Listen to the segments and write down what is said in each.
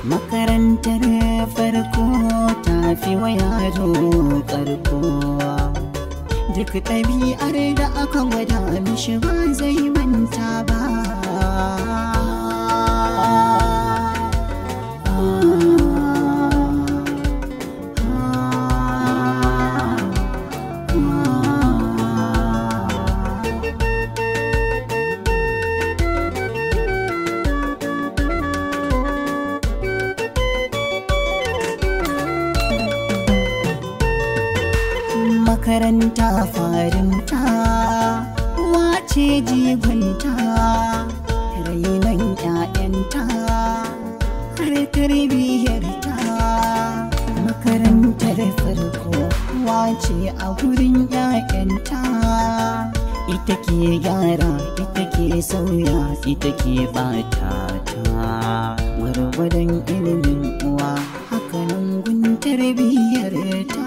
Makarantar farko ta fi wa yaro karko. Duk ɗabi'ar da aka gwada mishi ba zai manta ba. Makaranta farinta, wace jigonta, rainon ƴaƴanta har tarbiyyarta. Makarantar farko wace a gurin ƴaƴanta, ita ke gyara, ita ke sauya, ita ke ɓata ta. Gwargwadon ilimin uwa, hakanan gun tarbiyyarta.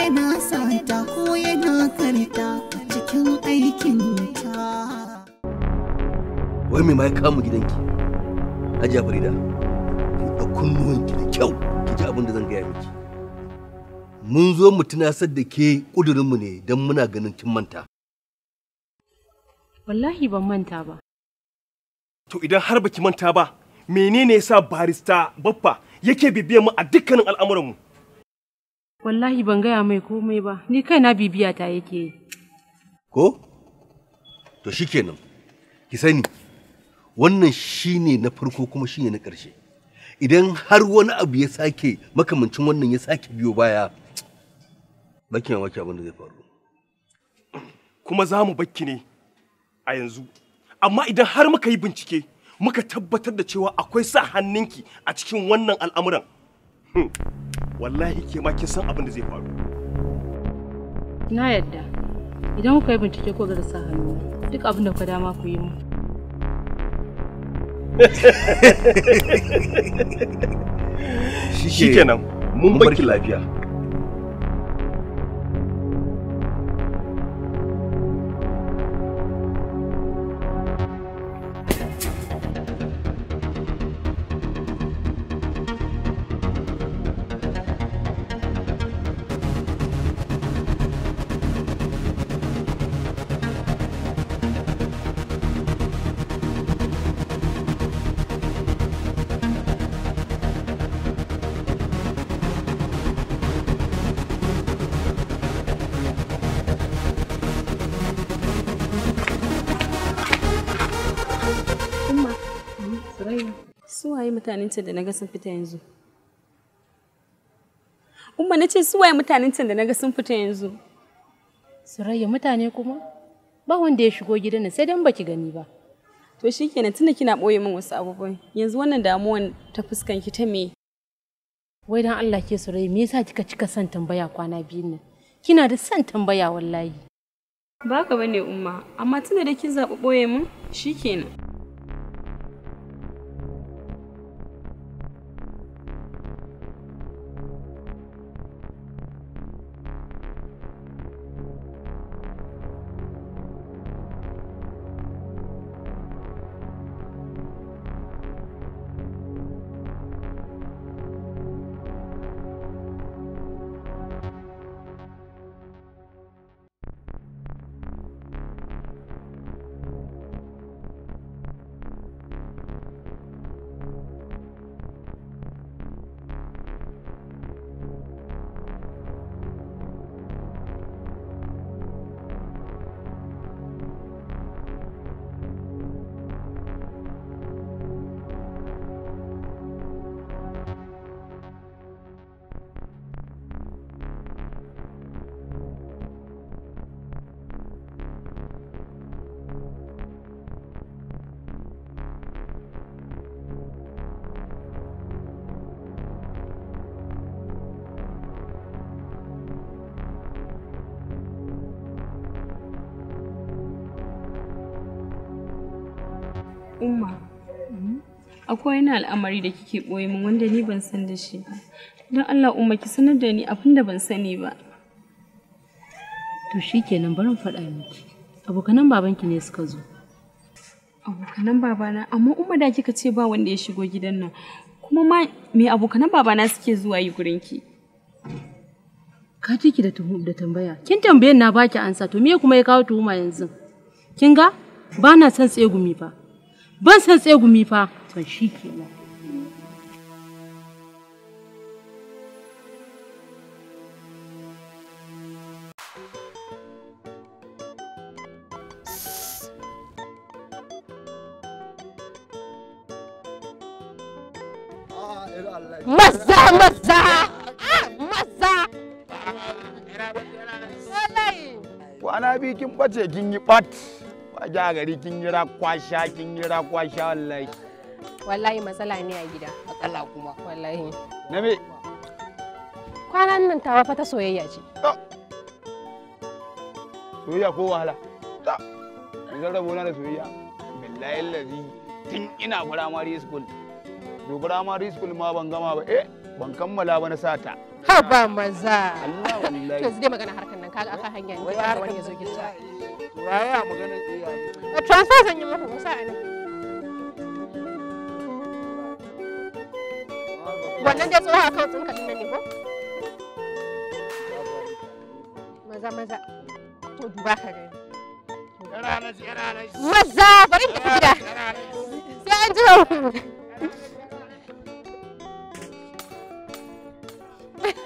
Yana sata ko yana karta a cikin aikinta. Wai me ma ya kamu gidanki? Hajiya Farida, ki ɗauki kunnuwanki da kyau, ki ji abin da zan gaya miki. Mun zo mu tunasar da ke ƙudurinmu ne don muna ganin kin manta. Wallahi ban manta ba. To idan har baki manta ba, menene yasa barista Baffa yake bibiyar mu a dukkanin al'amuranmu? Wallahi ban gaya mai komai ba, ni kaina bibiya ta yake yi. Ko? To shikenan, ki sani wannan shine na farko kuma shine na ƙarshe. Idan har wani abu ya sake makamancin wannan ya sake biyo baya, baki mamaki abin da zai faru. Kuma za mu bakki ne a yanzu. Amma idan har muka yi bincike, muka tabbatar da cewa akwai sa hannunki a cikin wannan al'amuran. Wallahi ke ma kin san abin da zai faru. Na yadda. Idan kuka yi bincike ko ga sa hannu, duk abin da kuka dama ku yi mu. Shikenan, mun barki lafiya. Suwaye mutanen can da naga sun fita yanzu? Umma nace suwaye mutanen can da naga sun fita yanzu? Surayya mutane kuma? Ba wanda ya shigo gidan nan sai dan baki gani ba. To shikenan tunda kina boye min wasu abubuwan. Yanzu wannan damuwan ta fuskan ki ta me? Wai dan Allah ke Surayya me yasa kika cika son tambaya kwana biyun nan? Kina da son tambaya wallahi. Ba ka bane Umma, amma tunda da kin zabi boye min shikenan. Umma, akwai wani al'amari da kike ɓoye min wanda ni ban san da shi ba. Don Allah Umma ki sanar da ni abin da ban sani ba. To shikenan bari in faɗa miki. Abokanan babanki ne suka zo. Abokanan babana, amma Umma da kika ce ba wanda ya shigo gidan nan. Kuma ma me abokanan babana suke zuwa yi gurinki? Ka ji ki da da tambaya. Kin tambaye na baki ansa to me kuma ya kawo tuhuma yanzu? Kin ga? Ba na son tsegumi fa. Ban son tsegumi fa. To shikenan. Maza maza maza. Wallahi. Kwana biyu kin bace kin yi bat. Ba ja gari kin yi rakwasha kin yi rakwasha wallahi. Wallahi matsala ne a gida. Matsala kuma wallahi. Na me? Kwanan nan tawa fa ta soyayya ce. Soyayya ko wahala? Ta. Zan rabo na da soyayya. Billahi allazi tun ina primary school. To primary school ma ban gama ba ban kammala ba na sata. Haba maza. Allah wallahi. To dai magana harkan nan kaga akan hanya ne har wani yazo gida. Waya magana iya. Transfer zan yi maka musa a nan. Wannan dai tsohon account ɗinka ɗin nan ne ko? Maza maza. To duba ka gani. Maza bari in tafi gida. Sai an jima.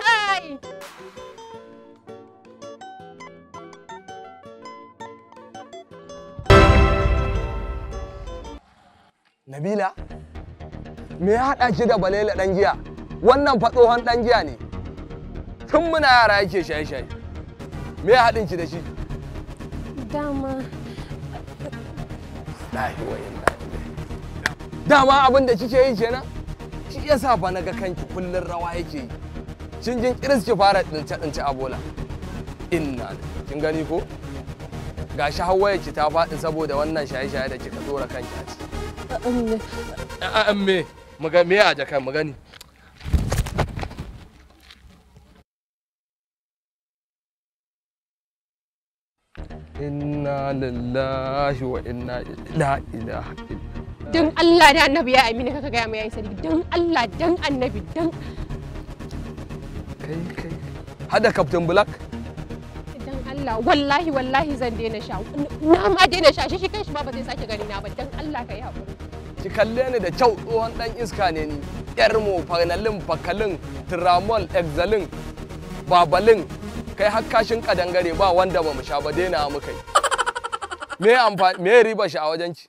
Hai. Nabila, me ya haɗa ki da Balela ɗan giya? Wannan fa tsohon ɗan giya ne. Tun muna yara yake shaye-shaye. Me ya haɗin ki da shi? Dama. Lahi wa inna ilaihi. Dama abin da kike yi kenan? Shi yasa fa naga kanki kullun rawa yake yi. Kin jin kiris ki fara tsince-tsince a bola. Inna kin gani ko? Gashi har ki ta faɗi saboda wannan shaye-shaye da kika dora kanki a ciki. A'a me muga me a jaka mu gani. Inna lillahi wa inna la ilaha illa. Dan Allah da Annabi ya Aminu kaka gaya mai yayi sadiq dan Allah dan Annabi dan kai kai hada Captain Black. Dan Allah wallahi wallahi zan daina sha. Na ma daina sha shi kanshi ma ba zai sake gani na ba dan Allah ka yi hakuri. Ki kalle ni da kyau tsohon dan iska ne ni. Yar mo fanalin fakalin tramol exalin babalin kai har kashin kadangare ba wanda ba mu sha ba daina muka yi. Me amfani me riba shi a wajen ki?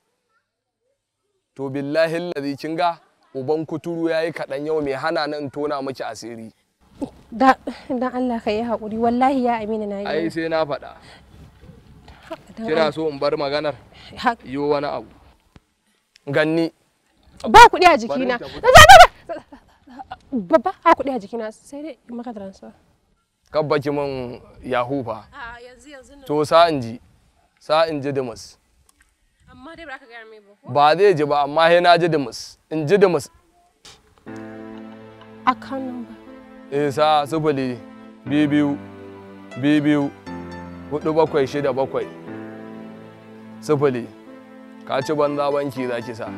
To billahi allazi kin ga uban kuturu yayi kadan yau me hana ni in tona miki asiri. Da dan Allah ka yi hakuri wallahi ya Amina na yi. Ai sai na faɗa. Kina so in bar maganar? Yo wani abu. Ganni. Ba kuɗi a jikina. Ba kuɗi a jikina sai dai in maka transfer. Kabbaki min Yahoo fa. A yanzu yanzu nan. To sa in ji. Sa in ji dimus. Amma dai ba ka gaya mai ba ko? Ba zai ji ba amma sai na ji dimus. In ji dimus. Account number. Eh sa 0 2 2 2 4 7 6 7 0. Ka ci banza banki za ki sa.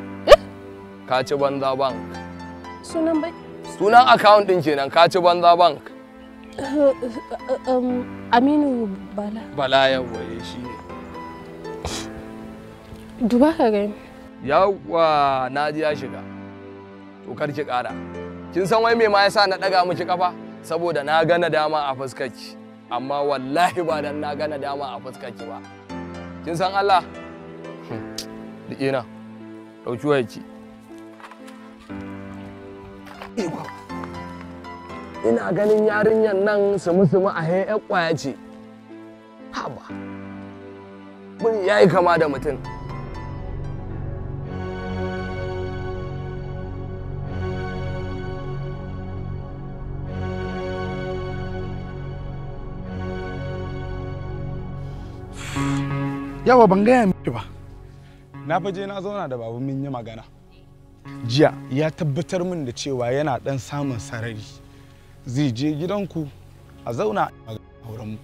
Ka ci banza bank. Sunan bai. Sunan account din kenan ka ci banza bank. Aminu Bala. Bala yawwa shi ne. Duba ka gani. Yawwa na ji ya shiga. To kar ki ƙara. Kin san wai me ma yasa na ɗaga miki kafa? Saboda na ga nadama a fuskarki. Amma wallahi ba dan na ga nadama a fuskarki ba. Kin san Allah? Riƙe na. Ɗauki wayarki. Ina ganin yarinyar nan sumu-sumu a ƴar ƙwaya ce. Haba. Buri ya yi kama da mutum. Yawa ban gaya miki ba. Na faje na zauna da babu mun yi magana. Jiya ya tabbatar min da cewa yana dan samun sarari. Zai je gidanku a zauna a auren mu.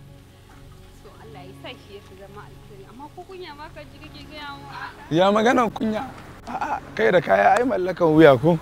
So Allah ya sa shi ya zama alkhairi amma ko kunya ma ka ji kake gaya mu haka. Ya maganan kunya? A'a kai da kaya ai mallakan wuya ko?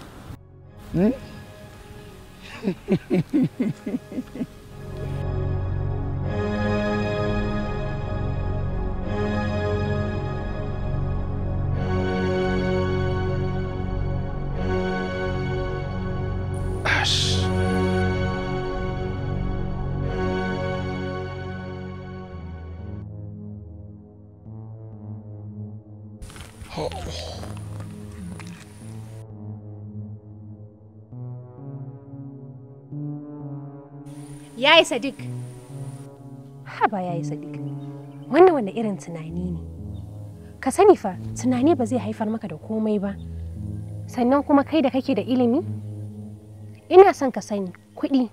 Yayi Sadiq. Haba yayi Sadiq. Wannan wanda irin tunani ne? Ka sani fa, tunani ba zai haifar maka da komai ba. Sannan kuma kai da kake da ilimi? Ina son ka sani, kuɗi,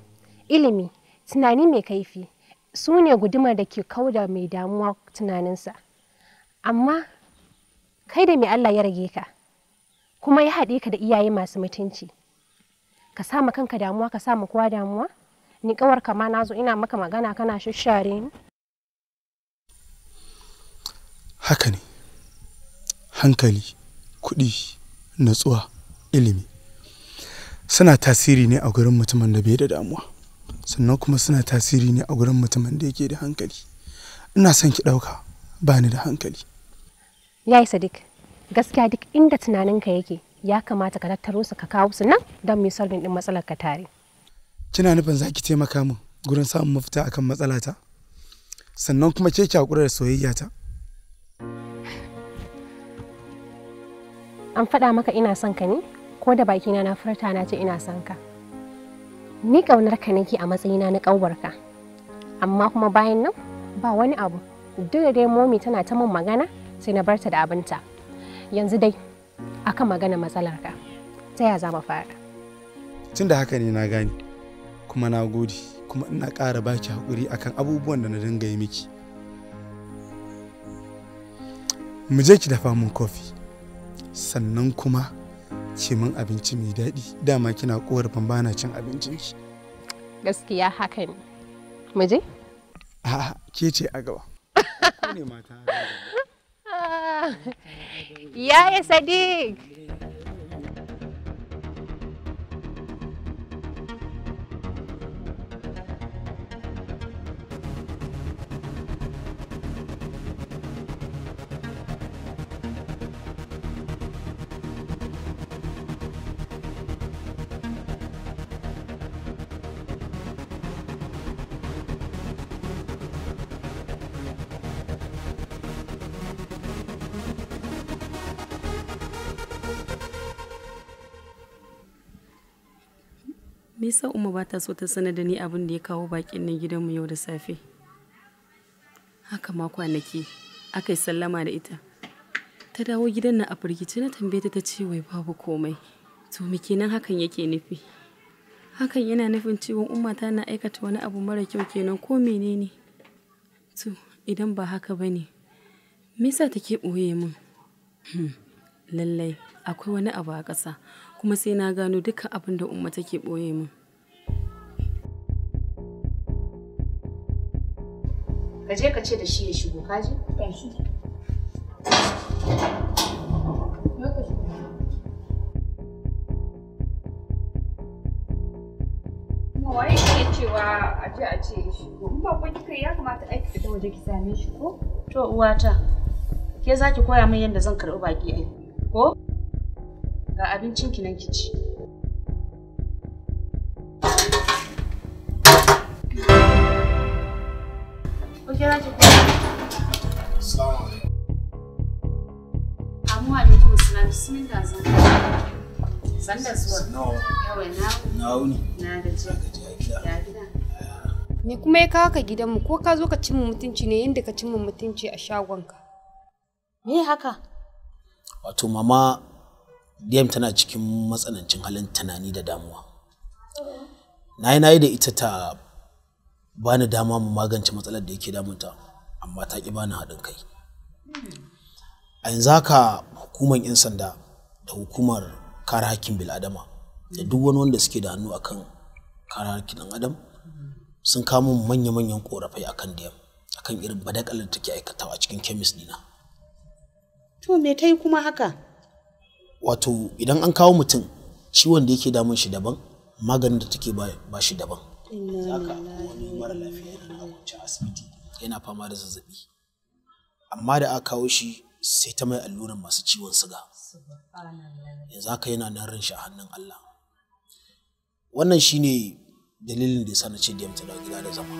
ilimi, tunani mai kaifi su ne gudumar da ke kauda mai damuwa tunaninsa. Amma kai da mai Allah ya rage ka, kuma ya haɗe ka da iyaye masu mutunci. Ka sama kanka damuwa, ka sama kowa damuwa? Ni kawar kama na zo ina maka magana kana shashare ni. Haka ne. Hankali, kuɗi, natsuwa, ilimi suna tasiri ne a gurin mutumin da bai da damuwa, sannan kuma suna tasiri ne a gurin mutumin da yake da hankali. Ina son ki ɗauka ba ni da hankali. Yayi Sadiq, gaskiya duk inda tunaninka yake ya kamata ka tattaro su ka kawo su nan don mu solving din matsalar ka tare. Kina nufin za ki taimaka min gurin samun mafita akan matsalata, sannan kuma ke ki hakura da soyayyata? An faɗa maka ina son ka ne, ko da bakina na furta na ce ina son ka. Ni ƙaunar ka nake a matsayina na ƙauwarka, amma kuma bayan nan ba wani abu. Duk da dai momi tana ta min magana sai na barta da abinta. Yanzu dai akan magana matsalar ka, ta ya za mu fara? Tun da haka ne na gane, kuma na gode, kuma ina ƙara baki haƙuri akan abubuwan da na dinga yi miki. Mu je ki dafa min kofi, sannan kuma ki min abinci mai daɗi. Dama kina ƙorafin bana cin abincinki. Gaskiya haka ne. Mu je? A'a, ke ce a gaba. Ku ne mata. Yaya Sadiq! Me yasa Umma ba ta so ta sanar da ni abin da ya kawo bakin nan gidanmu yau da safe? Haka ma kwanaki aka yi sallama da ita. Ta dawo gidan nan a firgice, na tambaye ta ta ce wai babu komai. To me kenan hakan yake nufi? Hakan yana nufin cewa Umma tana aikata wani abu mara kyau kenan ko menene? To idan ba haka bane, me yasa take ɓoye min? Lallai akwai wani abu a ƙasa, kuma sai na gano dukkan abin da Umma take ɓoye min. Ka je ka ce da shi ya shigo, ka ji? Kuma waye ke cewa a je a ce ya shigo? In ba ko kika yi ya kamata ai ki fita waje ki same shi ko? To uwata, ke za ki koya min yadda zan karɓi baƙi ai, ko? Ga abincin ki nan ki ci. Ko ke za ki koya? Assalamu alaikum. Amu alaikum salam, bismillah zan. Sanda zuwa. Yawa Na wuni. na gaji. Ya gida. Me kuma ya kawo ka gidanmu ko ka zo ka cimma mutunci ne yadda ka cimma mutunci a shagonka? Me haka? Wato mama Diyam tana cikin matsanancin halin tunani da damuwa. Na yi da ita ta bani dama mu magance matsalar da yake damunta, amma ta ƙi bani haɗin kai. A yanzu haka hukumar 'yan sanda da hukumar kare hakkin bil'adama da duk wani wanda suke da hannu akan kare hakkin ɗan adam sun kamo manya-manyan ƙorafai akan Diyam, akan irin badakalar da take aikatawa a cikin kemis dina. To me ta yi kuma haka? Wato idan an kawo mutum Ciwon da yake damun shi daban, maganin da take ba shi daban. Haka wani mara lafiya yana a kwance asibiti yana fama da zazzabi. Amma da aka kawo shi sai ta mai alluran masu ciwon siga. Yanzu haka yana nan ran shi a hannun Allah. Wannan shine dalilin da yasa na ce Diyam ta dawo gida da zama.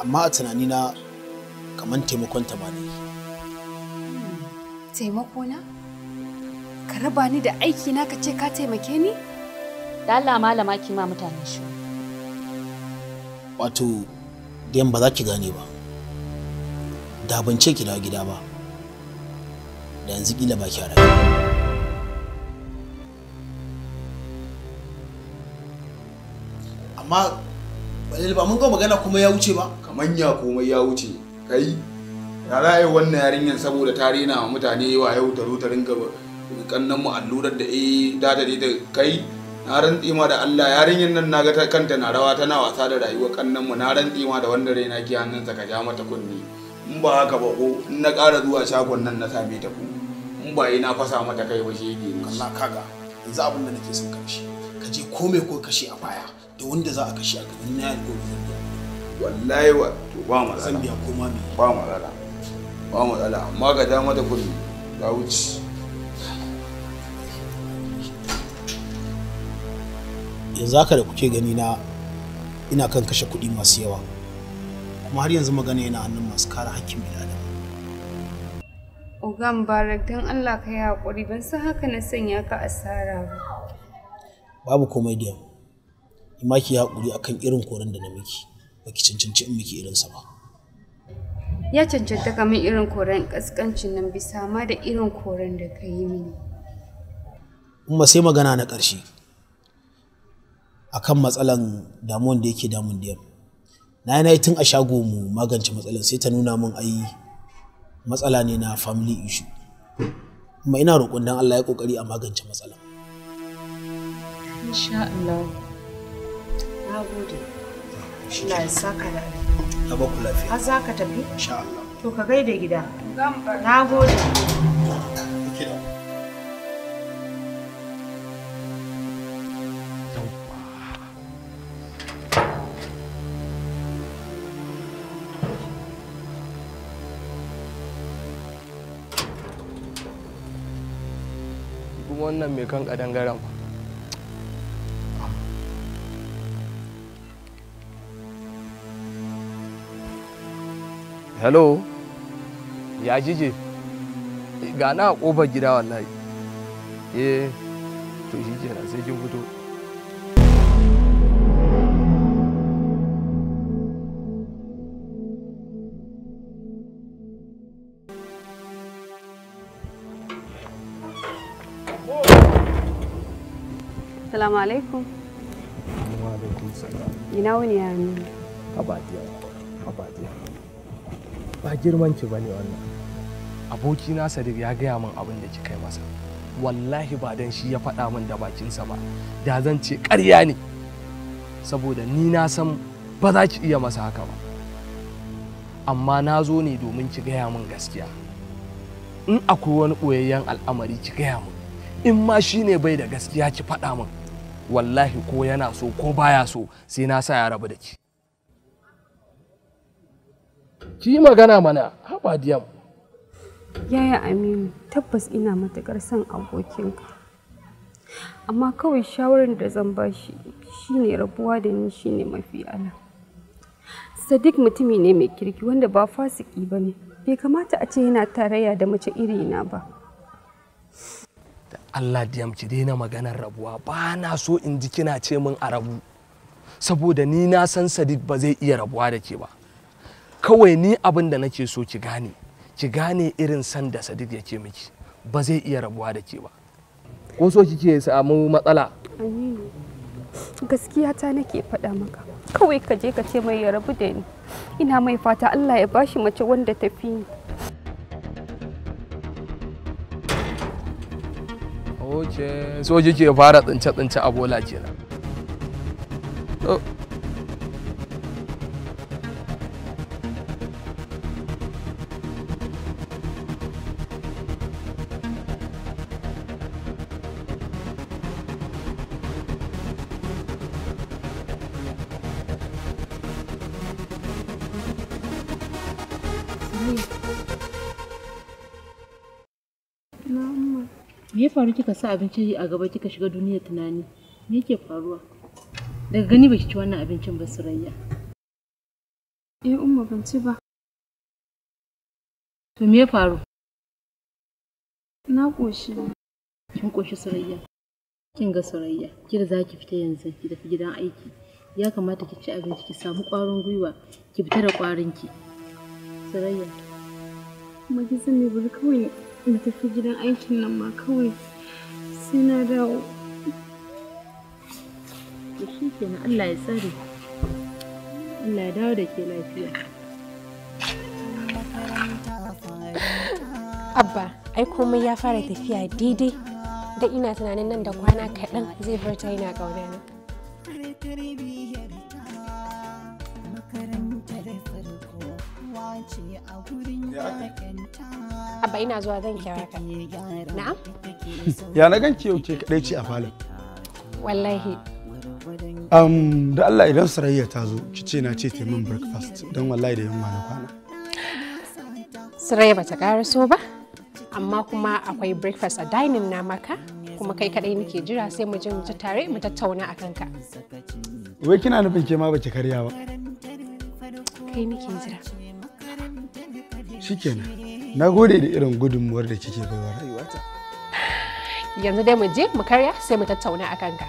Amma a tunanina kamar taimakon ta ma ne. Taimako na? Ka raba ni da aiki na ka ce ka taimake ni? Da Allah malama ki ma mutane shi. Wato Diyam ba za ki gane ba. Da ban ce ki dawo gida ba. Da yanzu kila ba ki rayu. Amma ba mun ga magana kuma ya wuce ba. Kamanya komai ya wuce. Kai ya za a yi wannan yarinyar saboda ta rena wa mutane wa yau ta zo ta ringa kannan mu allurar da da ta da kai na rantsi ma da Allah yarinyar nan naga ta kanta na rawa tana wasa da rayuwar kannan mu na rantsi ma da wanda raina ke hannunsa ka ja mata kunni in ba haka ba ko in na ƙara zuwa shagon nan na same ta ko in ba yi na fasa mata kai ba shege ne. Allah kaga yanzu abin da nake son karshe ka je komai ko kashe a baya da wanda za a kashe a gaban na alƙawari zan biya. Wallahi wa to ba matsala. Zan biya koma me. Ba matsala. Ba matsala amma ka ja mata kunni ya wuce. Yanzu haka da kuke gani na ina kan kashe kuɗi masu yawa kuma har yanzu magana yana hannun masu kare hakkin bil'adama. Oga Mubarak don Allah ka yi haƙuri ban san haka na sanya ka asara ba. Babu komai da yau. Ima ki yi haƙuri akan irin koren da na miki baki cancanci in miki irinsa ba. Ya cancanta ka min irin koren ƙasƙancin nan bisa ma da irin koren da ka yi mini. Umma sai magana na ƙarshe. Akan matsalan damuwan da yake damun Diyam. Na yi tun a shago mu magance matsalan sai ta nuna min ai matsala ne na family issue. Kuma ina roƙon dan Allah ya kokari a magance matsalan. Insha Allah. Na gode. Allah ya saka da alheri. Na ba ku lafiya. Har za ka tafi? Insha Allah. To ka gaida gida. Na gode. Kuma wannan mai kan kadangaren fa. Hello, ya jije? Ga na a kofar gida wallahi. Eh, to shi kenan sai kin fito. Assalamu alaikum. Wa alaikum salam. Ina wuni ya Aminu? Habadiya, habadiya. Ba girman ki bane wannan. Abokina Sadiq ya gaya min abin da kika yi masa. Wallahi ba dan shi ya faɗa min da bakinsa ba. Da zan ce ƙarya ne. Saboda ni na san ba za ki iya masa haka ba. Amma na zo ne domin ki gaya min gaskiya. In akwai wani ɓoyayyen al'amari ki gaya min. In ma shi ne bai da gaskiya ki faɗa min. Wallahi ko yana so ko baya so sai na sa ya rabu da ki. Ki yi magana mana, haba Diyam. Yaya Aminu, tabbas ina matuƙar son abokinka. Amma kawai shawarar da zan bashi shine rabuwa da ni shine mafi ala. Sadiq mutumi ne mai kirki wanda ba fasiki ba ne. Bai kamata a ce yana tarayya da mace irina ba. Allah Diyam ki daina maganar rabuwa, ba na so in ji kina ce min a rabu. Saboda ni na san Sadiq ba zai iya rabuwa da ke ba. Kawai ni abin da nake so ki gane, ki gane irin san da Sadiq yake miki, ba zai iya rabuwa da ke ba. Ko so kike samu matsala? Aminu, gaskiya ta nake faɗa maka. Kawai ka je ka ce mai ya rabu da ni. Ina mai fata Allah ya bashi mace wanda ta fi ni. Ok, so kike fara tsince-tsince a bola kenan. Oh. Surayya. Me ya faru kika sa abinci a gaba kika shiga duniyar tunani? Me yake faruwa? Daga gani baki ci wannan abincin ba Surayya. Eh Umma ban ci ba. To me ya faru? Na ƙoshi. Kin ƙoshi Surayya? Kin ga Surayya, ki da zaki fita yanzu ki tafi gidan aiki. Ya kamata ki ci abinci ki samu ƙwarin gwiwa, ki fita da ƙwarin ki. Surayya. Kuma ki sani bari kawai na tafi gidan aikin nan ma kawai sai na dawo. To shikenan, Allah ya tsare. Allah ya dawo da ke lafiya. Abba, ai komai ya fara tafiya daidai. Da ina tunanin nan da kwana kaɗan zai furta yana ƙaunana. Abba ina zuwa zan kira ka. Na'am? Ya na ganki yau ke kaɗai ce a falon. Wallahi. Da Allah idan Surayya ta zo ki ce na ce ta min breakfast don wallahi da yunwa na kwana. Surayya bata ƙaraso ba, amma kuma akwai breakfast a dining na maka, kuma kai kaɗai nake jira sai mu je mu ci tare mu tattauna a kanka. Wai kina nufin ke ma baki karya ba? Kai nake jira. Shikenan. Na gode da irin gudunmuwar da kike baiwa rayuwata. Yanzu dai mu je mu karya sai mu tattauna a kanka.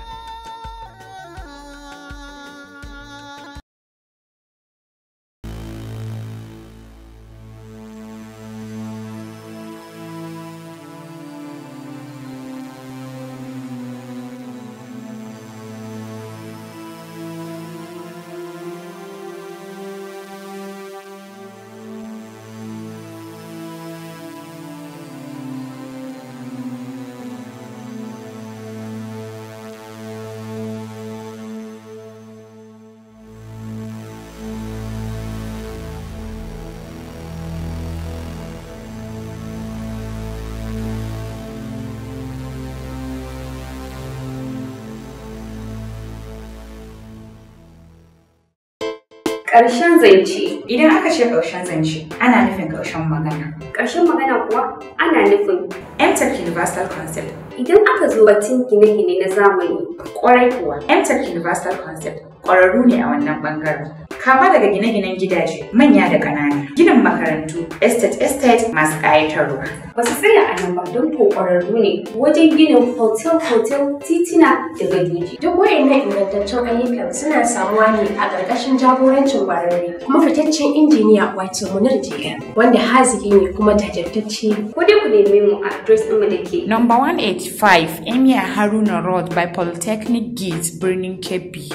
Ƙarshen zance. Idan aka ce ƙarshen zance, ana nufin ƙarshen magana. Ƙarshen magana kuwa ana nufin MTech Universal Concept. Idan aka zo batun gine-gine na zamani. Ƙwarai kuwa, MTech Universal Concept ƙwararru ne a wannan ɓangaren. Kama daga gine-ginen gidaje manya da ƙanana, ginin makarantu, estate-estate masu ƙayatarwa. Ba su tsaya a nan ba don ko ƙwararru ne wajen ginin hotel-hotel, titina da gadoji. Duk waɗannan ingantaccen ayyukan suna samuwa ne a ƙarƙashin jagorancin ƙwararre kuma fitaccen injiniya wato Munir Jega wanda haziki ne kuma jajirtacce. Ko dai ku neme mu a address ɗinmu da ke Number 185 Emir Haruna Road by Polytechnic Gate, Birnin Kebbi.